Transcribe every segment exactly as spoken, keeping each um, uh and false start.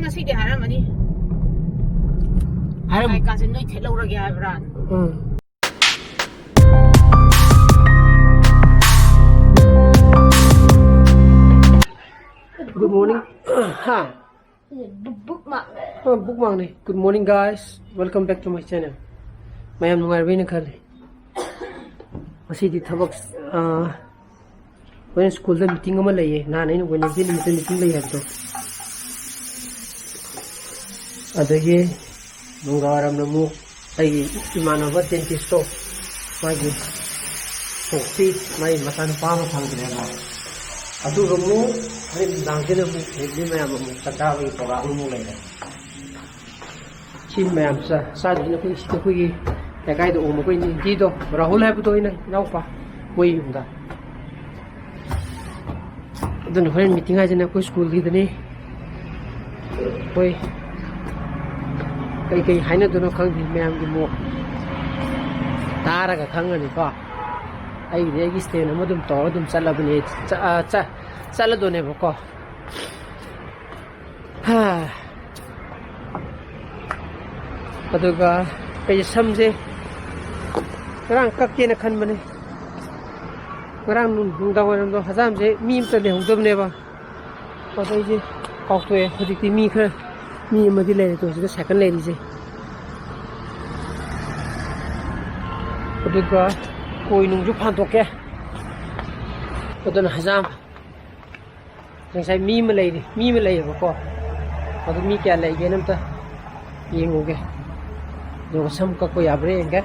ꯉꯁꯤꯗꯤ ꯍꯥꯏꯔꯝꯃꯅꯤ꯫ ꯍꯥꯏꯔꯝ- ꯀꯥꯏ ꯀꯥꯁꯦ ꯅꯣꯏ ꯊꯦꯠꯍꯧꯔꯒꯦ ꯍꯥꯏꯕ꯭ꯔꯥ? ꯎꯝ꯫ Good morning. ꯍꯥ? Bookmark. ꯑ, bookmarkꯅꯤ꯫ Good morning, guys. Welcome back to my channel. ꯃꯌꯥꯝ ꯅꯨꯡꯉꯥꯏꯔꯕꯅ ꯈꯜꯂꯤ꯫ ꯉꯁꯤꯗꯤ ꯊꯕꯛ, ꯑ, ꯍꯣꯔꯦꯟ ꯁ꯭ꯀꯨꯜꯗ meeting ꯑꯃ ꯂꯩꯌꯦ꯫ ꯅꯍꯥꯟ ꯑꯩꯅ Wednesday ꯅꯨꯃꯤꯠꯇ meeting ꯂꯩ ꯍꯥꯏꯕꯗꯣ꯫ ꯑꯗꯒꯤ ꯅꯨꯡꯗꯥꯡꯋꯥꯏꯔꯝꯗ ꯑꯃꯨꯛ ꯑꯩꯒꯤ ꯏꯃꯥꯟꯅꯕ dentistꯇꯣ, ꯃꯥꯒꯤ ꯁꯣꯛꯁꯤ, ꯃꯥꯒꯤ ꯃꯆꯥꯅꯨꯄꯥ ꯑꯃ ꯐꯪꯗ꯭ꯔꯦꯕ꯫ ꯑꯗꯨꯒ ꯑꯃꯨꯛ ꯍꯣꯔꯦꯟ ꯅꯨꯡꯗꯥꯡꯁꯤꯅ ꯑꯃꯨꯛ family ꯃꯌꯥꯝ ꯑꯃꯨꯛ ꯆꯥꯛ ꯆꯥꯕꯒꯤ program ꯑꯃꯨꯛ ꯂꯩꯔꯦ꯫ ꯁꯤ ꯃꯌꯥꯝ ꯆꯥ-, ꯆꯥꯗꯣꯏꯅꯤ ꯑꯩꯈꯣꯏ, ꯑꯩꯈꯣꯏꯒꯤ ꯂꯩꯀꯥꯏꯗ ꯑꯣꯡꯕ ꯑꯩꯈꯣꯏ ꯅꯤꯡꯊꯤꯗꯣ, ꯔꯥꯍꯨꯜ ꯍꯥꯏꯕꯗꯣ ꯑꯩꯅ ꯏꯅꯥꯎꯄꯥ, ꯃꯣꯏ ꯌꯨꯝꯗ꯫ ꯑꯗꯨꯅ ꯍꯣꯔꯦꯟ meeting ꯍꯥꯏꯁꯤꯅ ꯑꯩꯈꯣꯏ ꯁ꯭ꯀꯨꯜꯒꯤꯗꯅꯤ꯫ ꯑꯩꯈꯣꯏ ꯀꯩꯀꯩ ꯍꯥꯏꯅꯗꯣꯏꯅꯣ ꯈꯪꯗꯦ, ꯃꯌꯥꯝꯒꯤ ꯃꯣꯠ ꯇꯥꯔꯒ ꯈꯪꯉꯅꯤꯀꯣ꯫ ꯑꯩꯒꯤꯗꯤ ꯑꯩꯒꯤ stand ꯑꯃ ꯑꯗꯨꯝ ꯇꯧꯔꯒ ꯑꯗꯨꯝ ꯆꯠꯂꯕꯅꯦ, ꯆ-, ꯑ, ꯆ-, ꯆꯠꯂꯗꯣꯏꯅꯦꯕꯀꯣ꯫ ꯍꯥ꯫ ꯑꯗꯨꯒ ꯑꯩꯁꯦ ꯁꯝꯁꯦ ꯉꯔꯥꯡ ꯀꯛꯀꯦꯅ ꯈꯟꯕꯅꯦ꯫ ꯉꯔꯥꯡ ꯅꯨꯡ-, ꯅꯨꯡꯗꯥꯡ ꯋꯥꯏꯔꯝꯗꯣ ꯍꯖꯥꯝꯁꯦ ꯃꯤ ꯑꯝꯇ ꯂꯩꯍꯧꯗꯕꯅꯦꯕ꯫ ꯑꯗ ꯑꯩꯁꯦ ꯀꯥꯎꯊꯣꯛꯑꯦ꯫ ꯍꯧꯖꯤꯛꯇꯤ ꯃꯤ ꯈꯔ, ꯃꯤ ꯑꯃꯗꯤ ꯂꯩꯔꯦ ꯇꯣ ꯁꯤꯗ cycle ꯂꯩꯔꯤꯁꯦ꯫ ꯑꯗꯨꯒ ꯀꯣꯏ ꯅꯨꯡꯁꯨ ꯐꯥꯟꯗꯣꯛꯀꯦ꯫ ꯑꯗꯨꯅ ꯍꯖꯥꯝ ꯉꯁꯥꯏ ꯃꯤ ꯑꯃ ꯂꯩꯔꯤ, ꯃꯤ ꯑꯃ ꯂꯩꯌꯦꯕꯀꯣ꯫ ꯑꯗꯨ ꯃꯤ ꯀꯌꯥ ꯂꯩꯒꯦꯅ ꯑꯝꯇ ꯌꯦꯡꯉꯨꯒꯦ꯫ ꯑꯗꯨꯒ ꯁꯝ ꯀꯛꯄ ꯌꯥꯕ꯭ꯔꯥ ꯌꯦꯡꯒꯦ꯫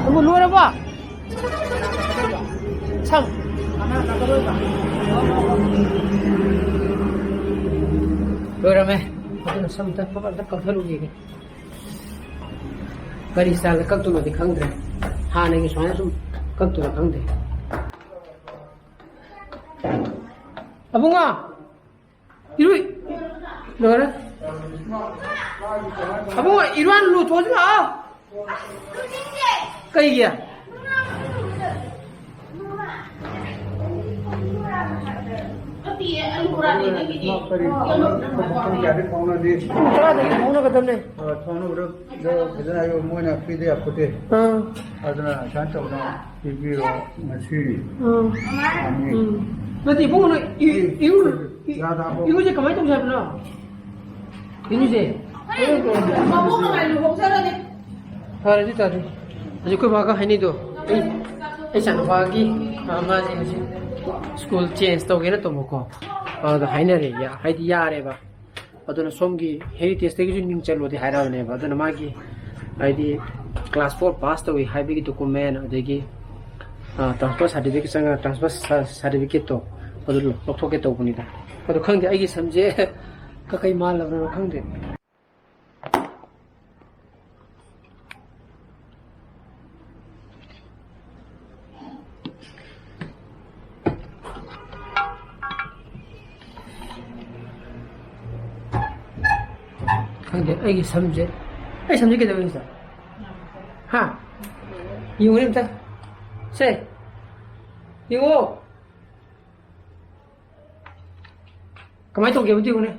ꯑꯃꯨꯛ ꯂꯣꯏꯔꯕꯣ? ꯁꯝ꯫ ꯂꯣꯏꯔꯝꯃꯦ꯫ ꯑꯗꯨꯅ ꯁꯝ ꯇꯠꯄ ꯑꯝꯇ ꯀꯛꯊꯠꯂꯨꯈꯤꯒꯦ꯫ ꯀꯔꯤ styleꯗ ꯀꯛꯇꯣꯏꯅꯣꯗꯤ ꯈꯪꯗ꯭ꯔꯦ꯫ ꯍꯥꯟꯅꯒꯤ ꯁꯨꯃꯥꯏꯅ ꯁꯨꯝ ꯀꯛꯇꯣꯏꯔꯥ ꯈꯪꯗꯦ꯫ ꯑꯕꯨꯡꯉꯣ! ꯏꯔꯨ-, ꯂꯣꯏꯔꯦ꯫ ꯑꯕꯨꯡꯉꯣ, ꯏꯔꯨ ꯍꯥꯟꯅ ꯂꯨꯊꯣꯛꯑꯁꯤ ꯂꯥꯛꯑꯣ꯫ ꯀꯩꯒꯤ? ꯅꯠꯇꯤꯌꯦ, ꯑꯂꯨ ꯕꯣꯔꯥꯅꯦ ꯅꯪꯒꯤꯗꯤ꯫ ꯄꯨꯡ ꯀꯌꯥꯗ ꯐꯥꯎꯅꯅꯤ? ꯄꯨꯡ ꯇꯔꯥꯗꯒꯤ ꯐꯥꯎꯅꯒꯗꯕꯅꯦ꯫ ꯑ, ꯐꯥꯎꯅꯕꯗꯣ ꯐꯖꯅ ꯍꯥꯏꯌꯨ, ꯃꯣꯏꯅ ꯄꯤꯗ ꯌꯥꯄꯣꯠꯇꯦ꯫ ꯑꯥ꯫ ꯑꯗꯨꯅ ꯁꯨꯃꯥꯏꯅ ꯇꯧꯗꯅ ꯄꯤꯕꯤꯔꯣ ꯉꯁꯤ꯫ ꯑꯥ꯫ ꯑꯅꯤ꯫ ꯎꯝ꯫ ꯅꯠꯇꯦ, ꯏꯕꯨꯡꯉꯣ, ꯅꯪ ꯏ-, ꯏꯔꯨ-, ꯏ-, ꯌꯥꯗꯕ꯫ ꯏꯔꯨꯁꯦ ꯀꯃꯥꯏꯅ ꯇꯧꯁꯦ ꯍꯥꯏꯕꯅꯣ? ꯏꯔꯨꯁꯦ꯫ ꯃꯕꯣꯛ ꯃꯃꯥꯏ ꯂꯨꯍꯣꯡꯖꯔꯅꯤ꯫ ꯐꯔꯦ, ꯑꯗꯨ ꯇꯥꯔꯗꯤ ꯍꯧꯖꯤꯛ ꯑꯩꯈꯣꯏ ꯕꯥꯒ ꯍꯥꯏꯅꯩꯗꯣ, ꯑꯩ, ꯑꯩ ꯏꯆꯥꯅꯨꯄꯥꯒꯤ, ꯑ, ꯃꯥꯁꯦ ꯍꯧꯖꯤꯛ ꯁ꯭ꯀꯨꯜ ꯆꯦꯟꯖ ꯇꯧꯒꯦꯅ ꯇꯧꯕꯀꯣ, ꯑꯗ ꯍꯥꯏꯅꯔꯦ, ꯌꯥ-, ꯍꯥꯏꯗꯤ ꯌꯥꯔꯦꯕ꯫ ꯑꯗꯨꯅ ꯁꯣꯝꯒꯤ ꯍꯦꯔꯤꯇꯦꯖꯇꯒꯤꯁꯨ ꯃꯤꯡ ꯆꯜꯂꯣꯗꯤ ꯍꯥꯏꯔꯛꯑꯕꯅꯦꯕ꯫ ꯑꯗꯨꯅ ꯃꯥꯒꯤ ꯍꯥꯏꯗꯤ ꯀ꯭ꯂꯥꯁ ꯐꯣꯔ ꯄꯥꯁ ꯇꯧꯏ ꯍꯥꯏꯕꯒꯤ ꯗꯣꯀꯨꯃꯦꯟ, ꯑꯗꯒꯤ, ꯑ, ꯇ꯭ꯔꯥꯟꯁꯐꯔ ꯁꯥꯔꯇꯤꯐꯤꯀꯦꯠ ꯆꯪꯉꯒ ꯇ꯭ꯔꯥꯟꯁꯐꯔ ꯁꯥ-, ꯁꯥꯔꯇꯤꯐꯤꯀꯦꯠꯇꯣ ꯑꯗꯨ ꯂꯧꯊꯣꯛꯀꯦ ꯇꯧꯕꯅꯤꯗ꯫ ꯑꯗꯣ ꯈꯪꯗꯦ, ꯑꯩꯒꯤ ꯁꯝꯁꯦ ꯀꯀꯩ ꯃꯥꯜꯂꯕꯅꯣ ꯈꯪꯗꯦ꯫ ꯈꯪꯗꯦ, ꯑꯩꯒꯤ ꯁꯝꯁꯦ, ꯑꯩ ꯁꯝꯁꯦ ꯀꯩꯗꯧꯔꯒꯦ ꯁꯤꯗ? ꯍꯥ? ꯌꯦꯡꯉꯨꯅꯦ ꯑꯝꯇ꯫ ꯁꯦ, ꯌꯦꯡꯉꯣ꯫ ꯀꯃꯥꯏꯅ ꯇꯧꯒꯦ ꯑꯝꯇ ꯌꯦꯡꯉꯨꯅꯦ꯫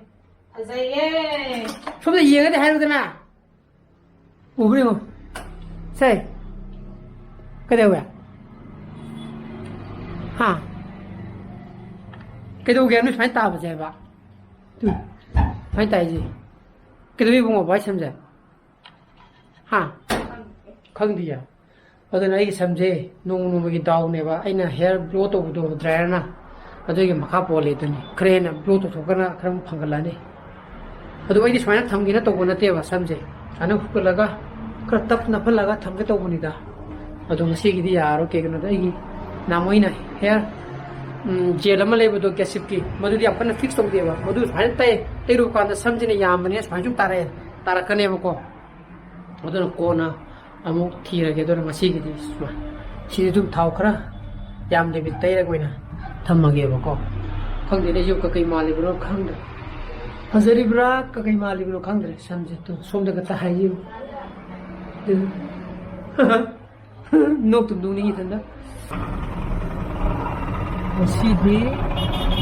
ꯐꯖꯩꯌꯦ꯫ ꯁꯣꯝꯗ ꯌꯦꯡꯉꯗꯤ ꯍꯥꯏꯔꯨꯗꯅ꯫ ꯎꯕ꯭ꯔ ꯌꯦꯡꯉꯣ꯫ ꯁꯦ꯫ ꯀꯩꯗꯧꯋꯦ? ꯍꯥ? ꯀꯩꯗꯧꯒꯦ ꯍꯥꯏꯕꯅꯣ ꯁꯨꯃꯥꯏꯅ ꯇꯥꯕꯁꯦ ꯍꯥꯏꯕ? ꯇꯨ꯫ ꯁꯨꯃꯥꯏꯅ ꯇꯥꯏꯁꯦ꯫ ꯀꯩꯗꯧꯋꯤ ꯏꯕꯨꯡꯉꯣ ꯚꯥꯏ ꯁꯝꯁꯦ? ꯍꯥ? ꯈꯪꯗꯤꯌꯦ꯫ ꯑꯗꯨꯅ ꯑꯩꯒꯤ ꯁꯝꯁꯦ ꯅꯣꯡꯃ ꯅꯣꯡꯃꯒꯤ ꯗꯥꯎꯅꯦꯕ꯫ ꯑꯩꯅ ꯍꯦꯌꯔ ꯕ꯭ꯂꯣ ꯇꯧꯕꯗꯣ ꯗ꯭ꯔꯥꯏꯌꯔꯅ, ꯑꯗꯨꯒꯤ ꯃꯈꯥ ꯄꯣꯜꯂꯦ ꯑꯗꯨꯅꯤ꯫ ꯈꯔ ꯍꯦꯟꯅ ꯕ꯭ꯂꯣ ꯇꯧꯊꯣꯛꯀꯅ ꯈꯔ ꯑꯃꯨꯛ ꯐꯪꯒꯠꯂꯛꯑꯅꯤ꯫ ꯑꯗꯣ ꯑꯩꯗꯤ ꯁꯨꯃꯥꯏꯅ ꯊꯝꯒꯦꯅ ꯇꯧꯕ ꯅꯠꯇꯦꯕ ꯁꯝꯁꯦ꯫ ꯁꯨꯃꯥꯏꯅ ꯍꯨꯛꯀꯠꯂꯒ ꯈꯔ ꯇꯞ ꯅꯞꯍꯜꯂꯒ ꯊꯝꯒꯦ ꯇꯧꯕꯅꯤꯗ꯫ ꯑꯗꯣ ꯉꯁꯤꯒꯤꯗꯤ ꯌꯥꯔꯔꯣꯏ꯫ ꯀꯩꯒꯤꯅꯣꯗ ꯑꯩꯒꯤ ꯅꯍꯥꯟꯃꯨꯛ ꯑꯩꯅ ꯍꯦꯌꯔ, ꯎꯝ, ꯖꯦꯜ ꯑꯃ ꯂꯩꯕꯗꯣ ꯒꯦꯁꯤꯞꯀꯤ, ꯃꯗꯨꯗꯤ ꯌꯥꯝ ꯀꯟꯅ ꯐꯤꯛꯁ ꯇꯧꯗꯦꯕ꯫ ꯃꯗꯨ ꯁꯨꯃꯥꯏꯅ ꯇꯩ-, ꯇꯩꯔꯨꯕ ꯀꯥꯟꯗ ꯁꯝꯁꯤꯅ ꯌꯥꯝꯕꯅꯤꯅ ꯁꯨꯃꯥꯏꯅ ꯁꯨꯝ ꯇꯥꯔꯛꯑꯦ, ꯇꯥꯔꯛꯀꯅꯦꯕꯀꯣ꯫ ꯑꯗꯨꯅ ꯀꯣꯟꯅ ꯑꯃꯨꯛ ꯊꯤꯔꯒꯦ꯫ ꯑꯗꯨꯅ ꯉꯁꯤꯒꯤꯗꯤ ꯁꯨꯃꯥꯏ-, ꯁꯤꯗꯤ ꯑꯗꯨꯝ ꯊꯥꯎ ꯈꯔ ꯌꯥꯝꯗꯕꯤ ꯇꯩꯔꯒ ꯑꯣꯏꯅ ꯊꯝꯃꯒꯦꯕꯀꯣ꯫ ꯈꯪꯗꯦꯅꯦ, ꯑꯩꯁꯨ ꯀꯀꯩ ꯃꯥꯜꯂꯤꯕꯅꯣ ꯈꯪꯗ꯭ꯔꯦ꯫ ꯐꯖꯔꯤꯕ꯭ꯔꯥ ꯀꯀꯩ ꯃꯥꯜꯂꯤꯕꯅꯣ ꯈꯪꯗ꯭ꯔꯦ ꯁꯝꯁꯦ꯫ ꯇꯨ, ꯁꯣꯝꯗ ꯈꯛꯇ ꯍꯥꯏꯕꯤꯌꯨ꯫ ꯑꯗꯨ ꯅꯣꯛꯇꯨꯝ ꯅꯣꯛꯅꯤꯡꯉꯤ ꯏꯊꯟꯗ꯫ ꯉꯁꯤꯗꯤ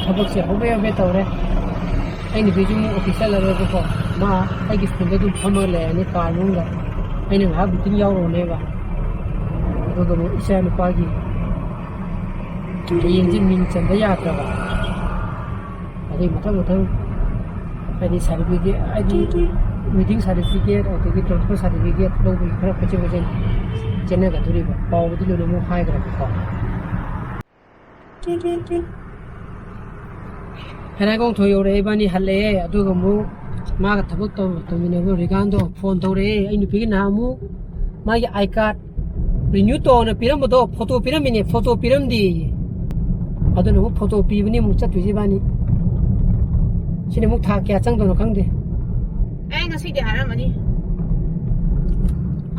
ꯊꯕꯛꯁꯦ ꯍꯣꯕꯦ ꯍꯣꯕꯦ ꯇꯧꯔꯦ꯫ ꯑꯩ ꯅꯨꯄꯤꯁꯨ ꯑꯃꯨꯛ ꯑꯣꯐꯤꯁ ꯆꯠꯂꯔꯣꯏꯕꯀꯣ꯫ ꯃꯥ ꯑꯩꯒꯤ ꯁ꯭ꯀꯨꯜꯗ ꯑꯗꯨꯝ ꯐꯝꯃꯒ ꯂꯩꯔꯅꯤ ꯀꯥ ꯃꯅꯨꯡꯗ꯫ ꯑꯩꯅ ꯉꯥꯏꯍꯥꯛ ꯃꯤꯇꯤꯡ ꯌꯥꯎꯔꯨꯔꯅꯦꯕ꯫ ꯑꯗꯨꯒ ꯑꯃꯨꯛ ꯏꯆꯥ ꯅꯨꯄꯥꯒꯤ ꯍꯌꯦꯡꯁꯦ ꯃꯤꯡ ꯆꯟꯕ ꯌꯥꯗ꯭ꯔꯕ꯫ ꯑꯗꯩ ꯃꯊꯪ ꯃꯊꯪ ꯍꯥꯏꯗꯤ ꯁꯥꯔꯇꯤꯐꯤꯀꯦꯠ, ꯍꯥꯏꯗꯤ ꯋꯦꯗꯤꯡ ꯁꯥꯔꯇꯤꯐꯤꯀꯦꯠ, ꯑꯗꯒꯤ ꯇ꯭ꯔꯥꯟꯁꯐꯔ ꯁꯥꯔꯇꯤꯐꯤꯀꯦꯠ ꯂꯧꯕꯒꯤ ꯈꯔ ꯀꯣꯏꯆꯦꯟ ꯀꯣꯏꯆꯦꯟ ꯆꯦꯟꯅꯒꯗꯣꯔꯤꯕ ꯄꯥꯎꯕꯨꯗꯤ ꯂꯣꯏꯅꯃꯛ ꯍꯥꯏꯈ꯭ꯔꯕꯀꯣ꯫ ꯍꯩꯔꯥꯡꯒꯣꯡ ꯊꯣꯏ ꯌꯧꯔꯛꯑꯦ, ꯏꯕꯥꯅꯤ ꯍꯜꯂꯛꯑꯦ꯫ ꯑꯗꯨꯒ ꯑꯃꯨꯛ ꯃꯥꯒ ꯊꯕꯛ ꯇꯧ-, ꯇꯧꯃꯤꯟꯅꯕ ꯔꯤꯒꯥꯟꯗꯣ ꯐꯣꯟ ꯇꯧꯔꯛꯑꯦ꯫ ꯑꯩ ꯅꯨꯄꯤꯒꯤ ꯅꯍꯥꯟ ꯑꯃꯨꯛ ꯃꯥꯒꯤ ꯑꯥꯏ ꯀꯥꯔꯗ ꯔꯤꯅ꯭ꯌꯨ ꯇꯧꯅ ꯄꯤꯔꯝꯕꯗꯣ, ꯐꯣꯇꯣ ꯄꯤꯔꯝꯃꯤꯅꯦ, ꯐꯣꯇꯣ ꯄꯤꯔꯝꯗꯦꯌꯦ꯫ ꯑꯗꯨꯅ ꯑꯃꯨꯛ ꯐꯣꯇꯣ ꯄꯤꯕꯅꯤ ꯑꯃꯨꯛ ꯆꯠꯇꯣꯏꯁꯤ ꯏꯕꯥꯅꯤ꯫ ꯁꯤꯅ ꯑꯃꯨꯛ ꯊꯥ ꯀꯌꯥ ꯆꯪꯗꯣꯏꯅꯣ ꯈꯪꯗꯦ꯫ ꯑꯦ, ꯉꯁꯤꯗꯤ ꯍꯥꯏꯔꯝꯃꯅꯤ꯫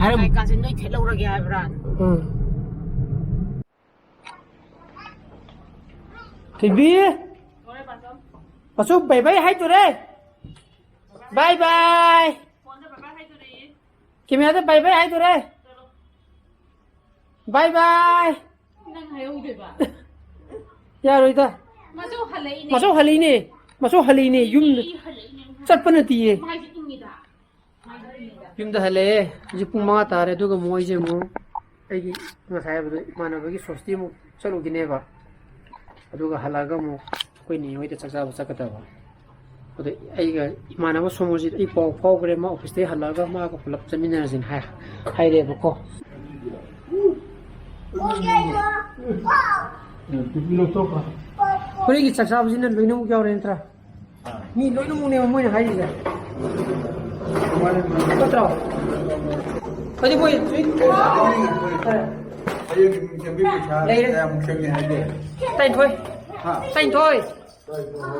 ꯍꯥꯏꯔꯝ- ꯑꯥꯏ ꯀꯥꯔꯗꯁꯦ ꯅꯣꯏ ꯊꯦꯠꯍꯧꯔꯒꯦ ꯍꯥꯏꯕ꯭ꯔꯥ? ꯎꯝ꯫ ꯊꯣꯏꯕꯤ! ꯃꯆꯨ ꯕꯥꯏ ꯕꯥꯏ ꯍꯥꯏꯗꯣꯔꯦ! ꯕꯥꯏ ꯕꯥꯏ! ꯀꯦꯃꯦꯔꯥꯗ ꯕꯥꯏ ꯕꯥꯏ ꯍꯥꯏꯗꯣꯔꯦ! ꯕꯥꯏ ꯕꯥꯏ! ꯅꯪ ꯍꯥꯏꯍꯧꯗꯣꯏꯕ? ꯌꯥꯔꯣꯏꯗ꯫ ꯃꯆꯧ ꯍꯜꯂꯛꯏꯅꯦ꯫ ꯃꯆꯧ ꯍꯜꯂꯛꯏꯅꯦ꯫ ꯃꯆꯧ ꯍꯜꯂꯛꯏꯅꯦ, ꯌꯨꯝꯗ꯫ ꯃꯤ ꯍꯜꯂꯛꯏꯅꯦ꯫ ꯆꯠꯄ ꯅꯠꯇꯤꯌꯦ꯫ ꯃꯥꯏꯁꯦ ꯏꯪꯉꯤꯗ꯫ ꯌꯨꯝꯗ ꯍꯜꯂꯛꯑꯦ꯫ ꯍꯧꯖꯤꯛ ꯄꯨꯡ ꯃꯉꯥ ꯇꯥꯔꯦ꯫ ꯑꯗꯨꯒ ꯑꯃꯨꯛ ꯑꯩꯁꯦ ꯑꯃꯨꯛ ꯑꯩꯒꯤ ꯉꯁꯥꯏ ꯍꯥꯏꯕꯗꯣ ꯏꯃꯥꯟꯅꯕꯒꯤ ꯁꯣꯁꯇꯤ ꯑꯃꯨꯛ ꯆꯠꯂꯨꯈꯤꯅꯦꯕ꯫ ꯑꯗꯨꯒ ꯍꯜꯂꯛꯑꯒ ꯑꯃꯨꯛ ꯑꯩꯈꯣꯏ ꯅꯦ ꯍꯣꯏꯗ ꯆꯥꯛ ꯆꯥꯕ ꯆꯠꯀꯗꯕ꯫ ꯑꯗꯣ ꯑꯩꯒ ꯏꯃꯥꯟꯅꯕ ꯁꯣꯃꯣꯖꯤꯠ ꯑꯩ ꯄꯥꯎ ꯐꯥꯎꯈ꯭ꯔꯦ, ꯃꯥ ꯑꯣꯐꯤꯁꯇꯩ ꯍꯜꯂꯛꯑꯒ ꯃꯥꯒ ꯄꯨꯂꯞ ꯆꯠꯃꯤꯟꯅꯔꯁꯤꯅ ꯍꯥꯏ-, ꯍꯥꯏꯔꯦꯕꯀꯣ꯫ ꯍꯣꯔꯦꯟꯒꯤ ꯆꯥꯛ ꯆꯥꯕꯁꯤꯅ ꯂꯣꯏꯅꯃꯛ ꯌꯥꯎꯔꯦ ꯅꯠꯇ꯭ꯔꯥ? ꯃꯤ ꯂꯣꯏꯅꯃꯛꯅꯦꯕ ꯃꯣꯏꯅ ꯍꯥꯏꯔꯤꯁꯦ꯫ ꯅꯠꯇ꯭ꯔꯣ? ꯑꯗꯨ ꯃꯣꯏ ꯁꯨꯏ-, ꯍꯌꯦꯡ ꯏꯃꯨꯡ ꯆꯪꯕꯒꯤ ꯄꯩꯁꯥ ꯂꯩꯔꯦ꯫ ꯀꯌꯥꯃꯨꯛ ꯆꯪꯉꯦ ꯍꯥꯏꯒꯦ? ꯇꯔꯥꯅꯤꯊꯣꯏ꯫ ꯍꯥ? ꯇꯔꯥꯅꯤꯊꯣꯏ꯫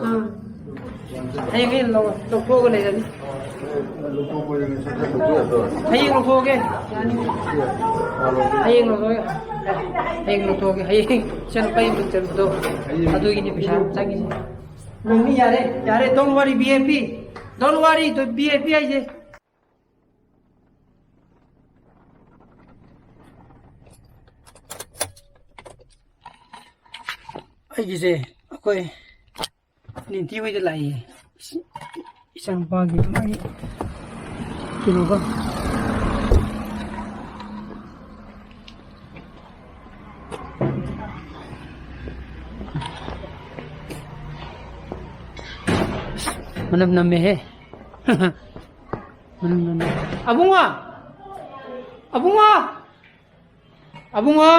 ꯑꯥ꯫ ꯍꯌꯦꯡ ꯑꯩꯅ ꯂꯧ-, ꯂꯧꯊꯣꯛꯑꯒ ꯂꯩꯔꯅꯤ꯫ ꯂꯧꯊꯣꯛꯄ ꯍꯌꯦꯡ ꯁꯠ ꯁꯠ ꯂꯧꯊꯣꯛ ꯌꯥꯗ꯭ꯔꯣ? ꯍꯌꯦꯡ ꯂꯧꯊꯣꯛꯑꯒꯦ꯫ ꯌꯥꯅꯤ꯫ ꯍꯌꯦꯡ ꯂꯧꯊꯣꯛꯑꯒꯦ꯫ ꯍꯌꯦꯡ ꯂꯧꯊꯣꯛꯑꯒꯦ꯫ ꯍꯌꯦꯡ ꯏꯆꯟ ꯅꯨꯄꯥꯒꯤ ꯃꯤꯡ ꯆꯟꯕꯗꯣ, ꯍꯌꯦꯡ꯫ ꯑꯗꯨꯒꯤꯅꯤ ꯄꯩꯁꯥ ꯆꯪꯉꯤꯁꯦ꯫ ꯅꯪꯗꯤ ꯌꯥꯔꯦ, ꯌꯥꯔꯦ, don't worry, B A P. Don't worry, B A P ꯍꯥꯏꯁꯦ꯫ ꯑꯩꯒꯤꯁꯦ ꯑꯩꯈꯣꯏ ꯅꯤꯟꯇꯤ ꯍꯣꯏꯗ ꯂꯥꯛꯏꯌꯦ꯫ ꯏꯆꯥꯅꯨꯄꯥꯒꯤ ꯃꯥꯒꯤ ꯀꯩꯅꯣꯒ꯫ ꯃꯅꯝ ꯅꯝꯃꯦꯍꯦ꯫ ꯃꯅꯝ ꯅꯝꯃꯦ꯫ ꯑꯕꯨꯡꯉꯣ! ꯑꯕꯨꯡꯉꯣ! ꯑꯕꯨꯡꯉꯣ!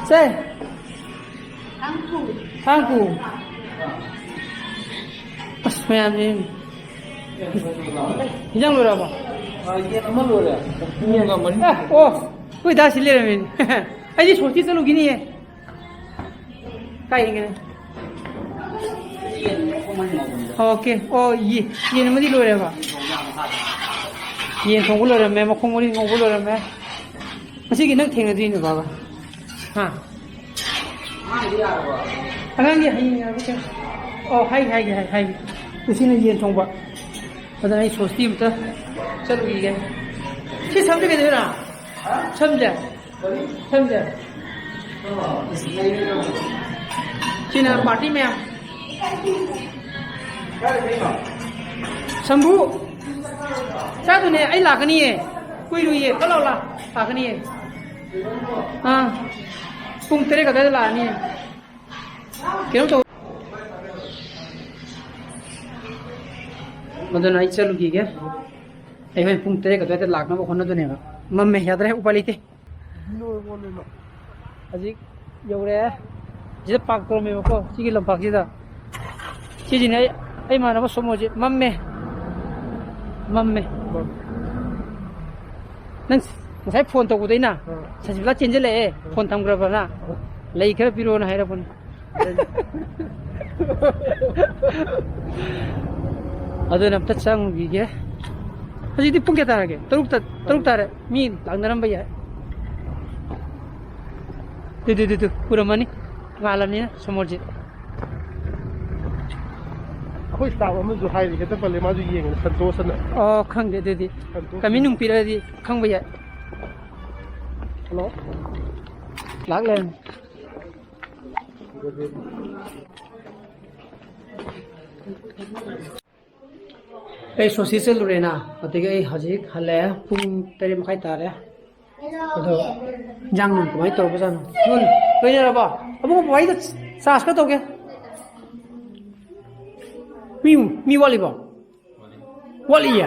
ꯁꯦ! ꯊꯥꯡꯀꯨ꯫ ꯑꯁ, ꯃꯌꯥꯝꯁꯦ꯫ ꯏꯟꯖꯥꯡ ꯂꯣꯏꯔꯛꯑꯕꯣ? ꯑ, ꯌꯦꯟ ꯑꯃ ꯂꯣꯏꯔꯦ꯫ ꯑꯦ, ꯑꯣ, ꯑꯩꯈꯣꯏ ꯗꯥ ꯁꯤ ꯂꯩꯔꯝꯃꯦꯅꯦ꯫ ꯑꯩꯗꯤ ꯁꯣꯁꯇꯤ ꯆꯠꯂꯨꯈꯤꯅꯤꯌꯦ꯫ ꯀꯥꯏ ꯌꯦꯡꯒꯦ? ꯑꯣꯀꯦ꯫ ꯑꯣ, ꯌꯦ-, ꯌꯦꯟ ꯑꯃꯗꯤ ꯂꯣꯏꯔꯦꯕ꯫ ꯌꯦꯟ ꯊꯣꯡꯕ ꯂꯣꯏꯔꯝꯃꯦ, ꯃꯈꯣꯡ ꯃꯔꯤ ꯉꯧꯕ ꯂꯣꯏꯔꯝꯃꯦ꯫ ꯉꯁꯤꯒꯤ ꯅꯪ ꯊꯦꯡꯅꯗ꯭ꯔꯤꯅꯦ, ꯕꯥꯕꯥ꯫ ꯍꯥ? ꯑꯉꯥꯡꯒꯤ ꯍꯌꯦꯡ ꯌꯥꯔꯕ ꯀꯩꯅꯣ? ꯑꯣ, ꯍꯥꯏꯒꯦ, ꯍꯥꯏꯒꯦ, ꯍꯥꯏꯒꯦ, ꯍꯥꯏꯒꯦ꯫ ꯉꯁꯤꯅ ꯌꯦꯟ ꯊꯣꯡꯕ꯫ ꯑꯗꯨꯅ ꯑꯩ ꯁꯣꯁꯇꯤ ꯑꯝꯇ ꯆꯠꯂꯨꯈꯤꯒꯦ꯫ ꯁꯤ ꯁꯝꯁꯦ ꯀꯩꯗꯧꯔꯥ? ꯁꯝꯁꯦ? ꯁꯝꯁꯦ? ꯁꯤꯅ ꯄꯥꯔꯇꯤ ꯃꯌꯥꯝ꯫ ꯁꯝꯕꯨ, ꯆꯥꯗꯨꯅꯦ, ꯑꯩ ꯂꯥꯛꯀꯅꯤꯌꯦ꯫ ꯀꯨꯏꯔꯨꯏꯌꯦ, ꯐꯠ ꯂꯥꯎ ꯂꯥꯛ-, ꯂꯥꯛꯀꯅꯤꯌꯦ꯫ ꯑꯥ, ꯄꯨꯡ ꯇꯔꯦꯠ ꯑꯗꯨꯋꯥꯏꯗ ꯂꯥꯛꯑꯅꯤꯌꯦ꯫ ꯀꯩꯅꯣ ꯇꯧ-, ꯑꯗꯨꯅ ꯑꯩ ꯆꯠꯂꯨꯈꯤꯒꯦ꯫ ꯑꯩ ꯍꯣꯔꯦꯟ ꯄꯨꯡ ꯇꯔꯦꯠ ꯑꯗꯨꯋꯥꯏꯗ ꯂꯥꯛꯅꯕ ꯍꯣꯠꯅꯗꯣꯏꯅꯦꯕ꯫ ꯃꯝꯃꯦ, ꯌꯥꯗ꯭ꯔꯦ, ꯎꯄꯥꯏ ꯂꯩꯇꯦ꯫ ꯍꯧꯖꯤꯛ ꯌꯧꯔꯦ꯫ ꯁꯤꯗ ꯄꯥꯔꯛ ꯇꯧꯔꯝꯃꯦꯕꯀꯣ, ꯁꯤꯒꯤ ꯂꯝꯄꯥꯛꯁꯤꯗ꯫ ꯁꯤꯁꯤꯅꯦ ꯑꯩ, ꯑꯩ ꯏꯃꯥꯟꯅꯕ ꯁꯣꯃꯣꯔꯖꯤꯠ꯫ ꯃꯝꯃꯦ꯫ ꯃꯝꯃꯦ꯫ ꯅꯪ ꯉꯁꯥꯏ ꯐꯣꯟ ꯇꯧꯕꯗꯩꯅ ꯑꯥ꯫ ꯁꯟꯖꯤꯕꯂꯥ ꯆꯦꯟꯁꯤꯜꯂꯛꯑꯦ, ꯐꯣꯟ ꯊꯝꯈ꯭ꯔꯕꯅ꯫ ꯂꯩ ꯈꯔ ꯄꯤꯔꯛꯑꯣꯅ ꯍꯥꯏꯔꯛꯄꯅꯦ꯫ ꯑꯗꯨꯅ ꯑꯝꯇ ꯆꯪꯉꯨꯈꯤꯒꯦ꯫ ꯍꯧꯖꯤꯛꯇꯤ ꯄꯨꯡ ꯀꯌꯥ ꯇꯥꯔꯒꯦ? ꯇꯔꯨꯛ ꯇ-, ꯇꯔꯨꯛ ꯇꯥꯔꯦ꯫ ꯃꯤ ꯂꯥꯛꯅꯔꯝꯕ ꯌꯥꯏ꯫ ꯇꯨ, ꯇꯨ, ꯇꯨ, ꯇꯨ, ꯎꯔꯝꯃꯅꯤ꯫ ꯉꯥꯜꯂꯕꯅꯤꯅ ꯁꯣꯃꯣꯔꯖꯤꯠ꯫ ꯑꯩꯈꯣꯏ staff ꯑꯃꯁꯨ ꯍꯥꯏꯔꯤ, ꯍꯦꯛꯇ ꯄꯜꯂꯦ, ꯃꯥꯁꯨ ꯌꯦꯡꯉꯦ, ꯁꯟꯇꯣꯁ ꯑꯅ꯫ ꯑꯣ, ꯈꯪꯗꯦ ꯑꯗꯨꯗꯤ꯫ ꯁꯟꯇꯣꯁ꯫ Comment ꯅꯨꯡ ꯄꯤꯔꯛꯑꯗꯤ ꯈꯪꯕ ꯌꯥꯏ꯫ ꯍꯜꯂꯣ꯫ ꯂꯥꯛꯂꯦ꯫ ꯑꯩ ꯁꯣꯁꯤ ꯆꯠꯂꯨꯔꯦꯅ, ꯑꯗꯒꯤ ꯑꯩ ꯍꯧꯖꯤꯛ ꯍꯜꯂꯛꯑꯦ꯫ ꯄꯨꯡ ꯇꯔꯦꯠ ꯃꯈꯥꯏ ꯇꯥꯔꯦ꯫ ꯑꯗꯣ ꯏꯟꯖꯥꯡ ꯅꯨꯡ ꯀꯃꯥꯏꯅ ꯇꯧꯔꯕꯖꯥꯠꯅꯣ? ꯅꯣꯏ ꯂꯣꯏꯅꯔꯕꯣ? ꯑꯕꯨꯡꯉꯣ, ꯋꯥꯔꯤꯗ ꯆꯥꯔꯖ ꯈꯔ ꯇꯧꯒꯦ꯫ ꯃꯤ, ꯃꯤ ꯋꯥꯠꯂꯤꯕꯣ? ꯋꯥꯠꯂꯤꯌꯦ?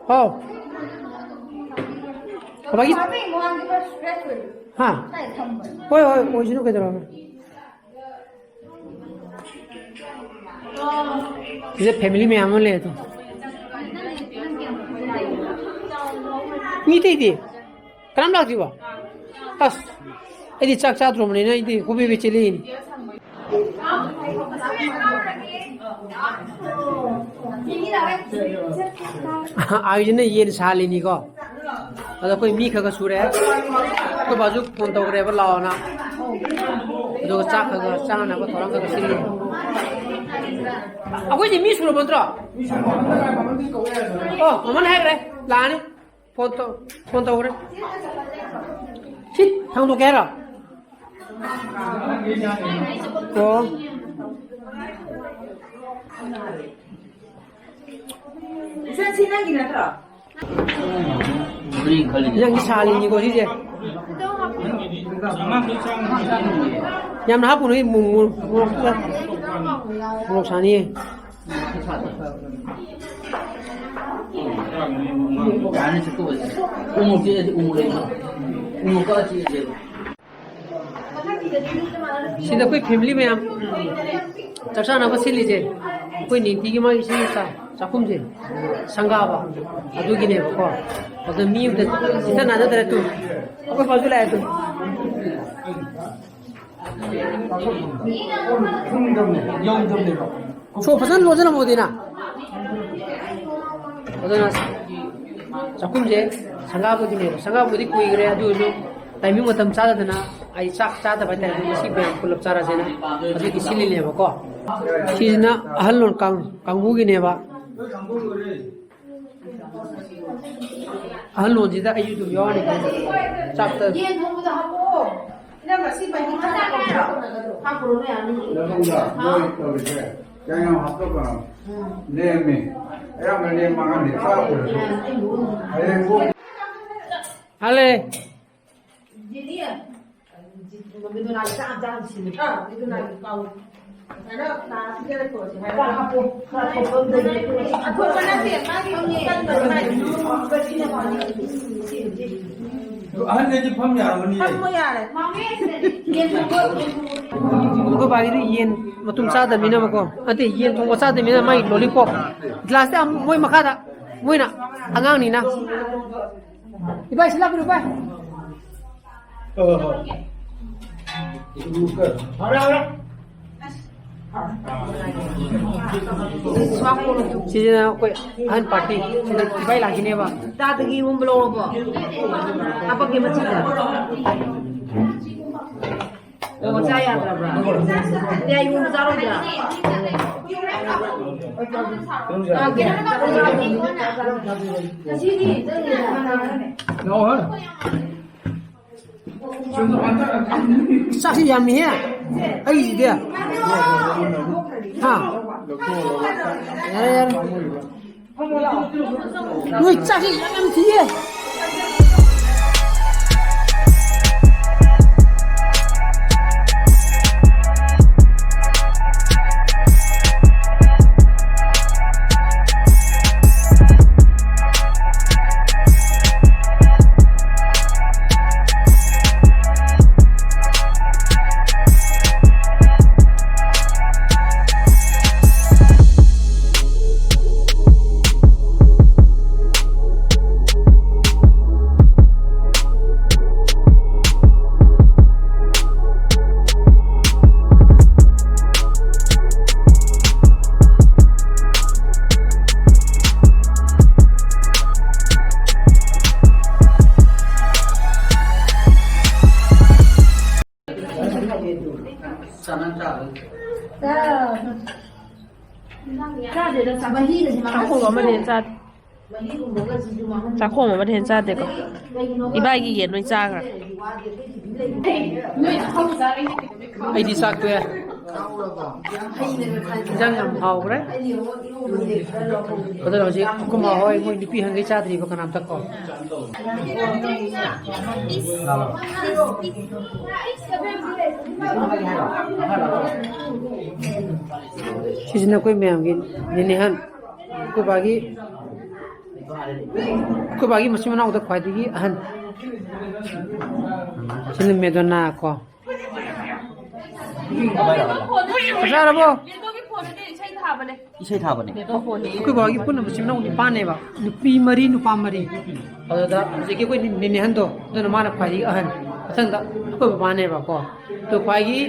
ꯍꯥꯎ꯫ ꯕꯕꯥꯒꯤ? ꯍꯥ? ꯍꯣꯏ, ꯍꯣꯏ, ꯑꯣꯏꯁꯅꯨ, ꯀꯩꯗꯧꯔꯒꯦ? ꯁꯤꯗ ꯐꯦꯃꯤꯂꯤ ꯃꯌꯥꯝ ꯑꯃ ꯂꯩ ꯑꯗꯣ꯫ ꯃꯤ ꯑꯇꯩꯗꯤ? ꯀꯅꯥꯝ ꯂꯥꯛꯇ꯭ꯔꯤꯕꯣ? ꯑꯁ, ꯑꯩꯗꯤ ꯆꯥꯛ ꯆꯥꯗ꯭ꯔꯣꯕꯅꯤꯅ ꯑꯩꯗꯤ ꯍꯣꯕꯦ ꯍꯣꯕꯦ ꯆꯦꯜꯂꯛꯏꯅꯤ꯫ ꯑꯥ, ꯑꯥꯒꯤꯁꯤꯅ ꯌꯦꯟ ꯁꯥꯍꯜꯂꯤꯅꯤꯀꯣ꯫ ꯑꯗꯣ ꯑꯩꯈꯣꯏ ꯃꯤ ꯈꯔ ꯈꯔ ꯁꯨꯔꯦ꯫ ꯑꯩꯈꯣꯏ ꯕꯥꯁꯨ ꯐꯣꯟ ꯇꯧꯈ꯭ꯔꯦꯕ ꯂꯥꯛꯑꯣꯅ꯫ ꯑꯗꯨꯒ ꯆꯥꯛ ꯈꯔ ꯈꯔ ꯆꯥꯅꯅꯕ ꯊꯧꯔꯥꯡ ꯈꯔ ꯈꯔ ꯁꯤꯜꯂꯤ꯫ ꯑꯩꯈꯣꯏꯁꯦ ꯃꯤ ꯁꯨꯔꯕ ꯅꯠꯇ꯭ꯔꯣ? ꯑꯣ, ꯃꯃꯥꯅ ꯍꯥꯏꯈ꯭ꯔꯦ, ꯂꯥꯛꯑꯅꯤ꯫ ꯐꯣꯟ ꯇꯧ-, ꯐꯣꯟ ꯇꯧꯈ꯭ꯔꯦ꯫ ꯁꯤ ꯊꯥꯡꯗꯣꯛꯀꯦ ꯍꯥꯏꯔꯣ? ꯑꯣ꯫ ꯏꯆꯟ, ꯁꯤ ꯅꯪꯒꯤ ꯅꯠꯇ꯭ꯔꯣ? ꯅꯪꯒꯤ ꯁꯥꯜꯂꯤꯅꯤꯀꯣ ꯁꯤꯁꯦ꯫ ꯌꯥꯝꯅ ꯍꯥꯞꯄꯨꯅꯨ, ꯃꯣꯔꯣꯛ, ꯃꯣꯔꯣꯛ, ꯃꯣꯔꯣꯛ ꯁꯥꯅꯤꯌꯦ꯫ ꯁꯤꯗ ꯑꯩꯈꯣꯏ ꯐꯦꯃꯤꯂꯤ ꯃꯌꯥꯝ ꯆꯥꯛ ꯆꯥꯅꯕ ꯁꯤꯜꯂꯤꯁꯦ, ꯑꯩꯈꯣꯏ ꯅꯤꯡꯊꯤꯒꯤ ꯃꯥꯒꯤ ꯁꯤ ꯆꯥꯛ-, ꯆꯥꯛꯈꯨꯝꯁꯦ, ꯁꯪꯒꯥꯕ, ꯑꯗꯨꯒꯤꯅꯦꯕꯀꯣ꯫ ꯑꯗ ꯃꯤ ꯑꯝꯇ ꯆꯤꯊ ꯅꯥꯟꯅꯗ꯭ꯔꯦ ꯇꯨ꯫ ꯑꯩꯈꯣꯏ ꯐꯥꯎꯁꯨ ꯂꯥꯛꯑꯦ ꯇꯨ꯫ ꯁꯣ ꯐꯖꯅ ꯂꯣꯟꯁꯤꯜꯂꯝꯃꯣꯗꯤꯅ꯫ ꯑꯗꯨꯅ ꯆꯥꯛꯈꯨꯝꯁꯦ ꯁꯪꯒꯥꯕꯒꯤꯅꯦꯕ꯫ ꯁꯪꯒꯥꯕꯕꯨꯗꯤ ꯀꯨꯏꯈ꯭ꯔꯦ, ꯑꯗꯨ ꯑꯣꯏꯔꯁꯨ ꯇꯥꯏꯃꯤꯡ ꯃꯇꯝ ꯆꯥꯗꯗꯅ ꯑꯩ ꯆꯥꯛ ꯆꯥꯗꯕ ꯍꯥꯏꯇꯥꯔꯦ꯫ ꯉꯁꯤ ꯃꯌꯥꯝ ꯄꯨꯂꯞ ꯆꯥꯔꯁꯦꯅ ꯑꯗꯨꯒꯤ ꯁꯤꯜꯂꯤꯅꯦꯕꯀꯣ꯫ ꯁꯤꯁꯤꯅ ꯑꯍꯜ ꯂꯣꯟ ꯀꯥꯡ-, ꯀꯥꯡꯕꯨꯒꯤꯅꯦꯕ꯫ ꯑꯍꯜ ꯂꯣꯟꯁꯤꯗ ꯑꯩꯁꯨ ꯑꯗꯨꯝ ꯌꯥꯎꯔꯅꯤ ꯆꯥꯛꯇ꯫ ꯁꯤ ꯃꯍꯤ ꯈꯔ ꯍꯥꯞꯄꯨꯔꯣ? ꯍꯥꯞꯄꯨꯔꯣꯅꯦ, ꯌꯥꯅꯤ꯫ ꯅꯪꯉꯣꯟꯗ ꯃꯣꯏ ꯇꯧꯔꯤꯁꯦ ꯀꯌꯥꯝ ꯍꯥꯞꯇꯧꯕꯅꯣ? ꯎꯝ꯫ ꯂꯦꯝꯃꯤ꯫ ꯑꯌꯥꯝꯕ ꯂꯦꯝꯃꯒꯅꯤ ꯆꯥꯕ꯫ ꯍꯌꯦꯡ ꯄꯨꯡ ꯍꯜꯂꯦ꯫ ꯖꯤꯅꯤ, ꯃꯤꯗꯨꯅꯥꯒꯤ ꯆꯥ ꯆꯥ ꯁꯤꯅꯤ꯫ ꯑꯥ, ꯃꯤꯗꯨꯅꯥꯒꯤ ꯀꯥꯎ꯫ ꯑꯗꯨ ꯑꯍꯟꯈꯩꯗꯤ ꯐꯝ ꯌꯥꯔꯝꯒꯅꯤꯌꯦ꯫ ꯐꯝꯃꯣ ꯌꯥꯔꯦ꯫ ꯑꯩꯈꯣꯏ ꯕꯥꯒꯤꯗꯤ ꯌꯦꯟ ꯃꯇꯨꯝ ꯆꯥꯗꯕꯅꯤꯅꯕꯀꯣ, ꯅꯠꯇꯦ, ꯌꯦꯟ ꯊꯣꯡꯕ ꯆꯥꯗꯕꯅꯤꯅ ꯃꯥꯒꯤ ꯂꯣꯂꯤꯄꯣꯞ ꯒ꯭ꯂꯥꯁꯇ ꯌꯥꯝ ꯃꯣꯏ ꯃꯈꯥꯗ, ꯃꯣꯏꯅ ꯑꯉꯥꯡꯅꯤꯅ꯫ ꯏꯕꯥꯏ, ꯁꯤ ꯂꯥꯛꯄꯤꯔꯣ, ꯏꯕꯥꯏ꯫ ꯍꯣꯏ, ꯍꯣꯏ꯫ ꯍꯧꯔꯦ, ꯍꯧꯔꯦ꯫ ꯁꯤꯁꯤꯅ ꯑꯩꯈꯣꯏ ꯑꯍꯟ ꯄꯥꯔꯇꯤ, ꯁꯤꯗ ꯏꯕꯥꯏ ꯂꯥꯛꯈꯤꯅꯦꯕ꯫ ꯆꯥꯗꯒꯤ ꯏꯔꯣꯟꯕ ꯂꯧꯔꯕꯣ? ꯍꯥꯄꯛꯀꯦ ꯃꯆꯤꯗ꯫ ꯑꯣ, ꯆꯥ ꯌꯥꯗ꯭ꯔꯕ꯭ꯔꯥ? ꯑꯗꯨꯗꯤ ꯑꯩ ꯏꯔꯣꯟꯕ ꯆꯥꯔꯣꯏꯗ꯭ꯔꯥ? ꯆꯥꯒꯦ꯫ ꯉꯁꯤꯗꯤ ꯆꯥꯛꯁꯤ ꯌꯥꯝꯃꯤꯍꯦ꯫ ꯑꯩꯒꯤꯁꯤꯗꯤ꯫ ꯍꯥ? ꯌꯥꯔꯦ, ꯌꯥꯔꯦ꯫ ꯅꯣꯏ ꯆꯥꯛꯁꯤ ꯌꯥꯝ ꯌꯥꯝ ꯊꯤꯌꯦ꯫ ꯆꯥꯗꯦꯗ, ꯆꯥ-, ꯃꯍꯤꯒꯁꯦ ꯃꯥꯡꯍꯟ-, ꯆꯥꯛꯈꯣꯝ ꯑꯃꯗꯤ ꯆꯥꯗꯦ꯫ ꯆꯥꯛꯈꯣꯝ ꯑꯃꯗꯤ ꯍꯦꯟꯅ ꯆꯥꯗꯦꯀꯣ꯫ ꯏꯕꯥꯏꯒꯤ ꯌꯦꯟ ꯂꯣꯏ ꯆꯥꯈ꯭ꯔꯦ꯫ ꯑꯩꯗꯤ ꯆꯥꯛ ꯇꯣꯛꯑꯦ꯫ ꯏꯟꯖꯥꯡ ꯌꯥꯝ ꯍꯥꯎꯈ꯭ꯔꯦ꯫ ꯑꯗꯨꯅ ꯍꯧꯖꯤꯛ ꯑꯩꯈꯣꯏ ꯃꯥ ꯍꯣꯏ ꯃꯣꯏ ꯅꯨꯄꯤ ꯍꯪꯒꯩ ꯆꯥꯗ꯭ꯔꯤꯕ ꯀꯅꯥꯝꯇ ꯀꯣ꯫ ꯁꯤꯁꯤꯅ ꯑꯩꯈꯣꯏ ꯃꯌꯥꯝꯒꯤ ꯅꯦꯅꯦꯍꯟ꯫ ꯑꯩꯈꯣꯏ ꯕꯥꯒꯤ, ꯑꯩꯈꯣꯏ ꯕꯥꯒꯤ ꯃꯆꯤꯟ ꯃꯅꯥꯎꯗ ꯈ꯭ꯋꯥꯏꯗꯒꯤ ꯑꯍꯟ꯫ ꯁꯤꯅ ꯃꯦꯗꯣꯅꯥ ꯀꯣ꯫ ꯆꯥꯛ ꯆꯥꯔꯕꯣ? ꯏꯁꯩ ꯊꯥꯕꯅꯦ꯫ ꯑꯩꯈꯣꯏ ꯕꯥꯒꯤ ꯄꯨꯟꯅ ꯃꯆꯤꯟ ꯃꯅꯥꯎ ꯅꯤꯄꯥꯟꯅꯦꯕ, ꯅꯨꯄꯤ ꯃꯔꯤ ꯅꯨꯄꯥ ꯃꯔꯤ꯫ ꯑꯗꯨꯗ ꯍꯧꯖꯤꯛꯀꯤ ꯑꯩꯈꯣꯏ ꯅꯤꯅꯦꯍꯟꯗꯣ, ꯑꯗꯨꯅ ꯃꯥꯅ ꯈ꯭ꯋꯥꯏꯗꯒꯤ ꯑꯍꯟ, ꯃꯊꯪꯗ ꯑꯩꯈꯣꯏ ꯕꯕꯥꯅꯦꯕꯀꯣ꯫ ꯑꯗꯣ ꯈ꯭ꯋꯥꯏꯒꯤ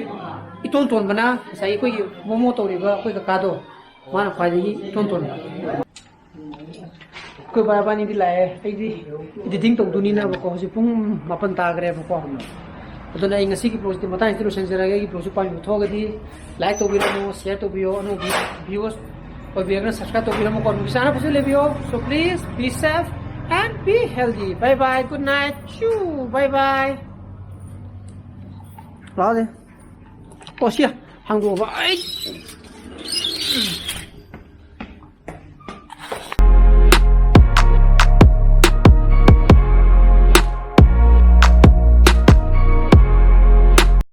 ꯏꯇꯣꯟ ꯇꯣꯟꯕꯅ ꯉꯁꯥꯏꯒꯤ ꯑꯩꯈꯣꯏꯒꯤ ꯃꯣꯃꯣ ꯇꯧꯔꯤꯕ ꯑꯩꯈꯣꯏ ꯀꯀꯥꯗꯣ, ꯃꯥꯅ ꯈ꯭ꯋꯥꯏꯗꯒꯤ ꯏꯇꯣꯟ ꯇꯣꯟꯕ꯫ ꯑꯩꯈꯣꯏ ꯕꯥ ꯏꯕꯥꯅꯤꯗꯤ ꯂꯥꯛꯑꯦ꯫ ꯑꯩꯗꯤ ꯏꯗꯤꯇꯤꯡ ꯇꯧꯗꯣꯏꯅꯤꯅꯕꯀꯣ꯫ ꯍꯧꯖꯤꯛ ꯄꯨꯡ ꯃꯥꯄꯟ ꯇꯥꯈ꯭ꯔꯦꯕꯀꯣ꯫ ꯑꯗꯨꯅ ꯑꯩ ꯉꯁꯤꯒꯤ ꯕ꯭ꯂꯣꯛꯁꯤꯗꯤ ꯃꯇꯥꯡꯁꯤꯗ ꯂꯣꯏꯁꯤꯟꯖꯔꯒꯦ꯫ ꯑꯩꯒꯤ ꯕ꯭ꯂꯣꯛꯁꯤ ꯄꯥꯝꯕꯤꯕ ꯊꯣꯛꯑꯒꯗꯤ ꯂꯥꯏꯛ ꯇꯧꯕꯤꯔꯝꯃꯣ, ꯁꯤꯌꯔ ꯇꯧꯕꯤꯌꯣ, ꯑꯅꯧꯕ ꯚꯤꯌꯨꯋꯔꯁ ꯑꯣꯏꯕꯤꯔꯒꯅ ꯁꯕꯁꯀ꯭ꯔꯥꯏꯕ ꯇꯧꯕꯤꯔꯝꯃꯣꯀꯣ꯫ ꯅꯨꯃꯤꯠ ꯆꯥꯅ ꯐꯖꯅ ꯂꯩꯕꯤꯌꯣ꯫ So please be safe and be healthy. Bye bye. Good night. Choo. Bye bye. ꯂꯥꯛꯑꯣꯅꯦ꯫ ꯑꯣ ꯁꯤ ꯍꯥꯡꯗꯣꯛꯑꯕ꯫ ꯑꯩ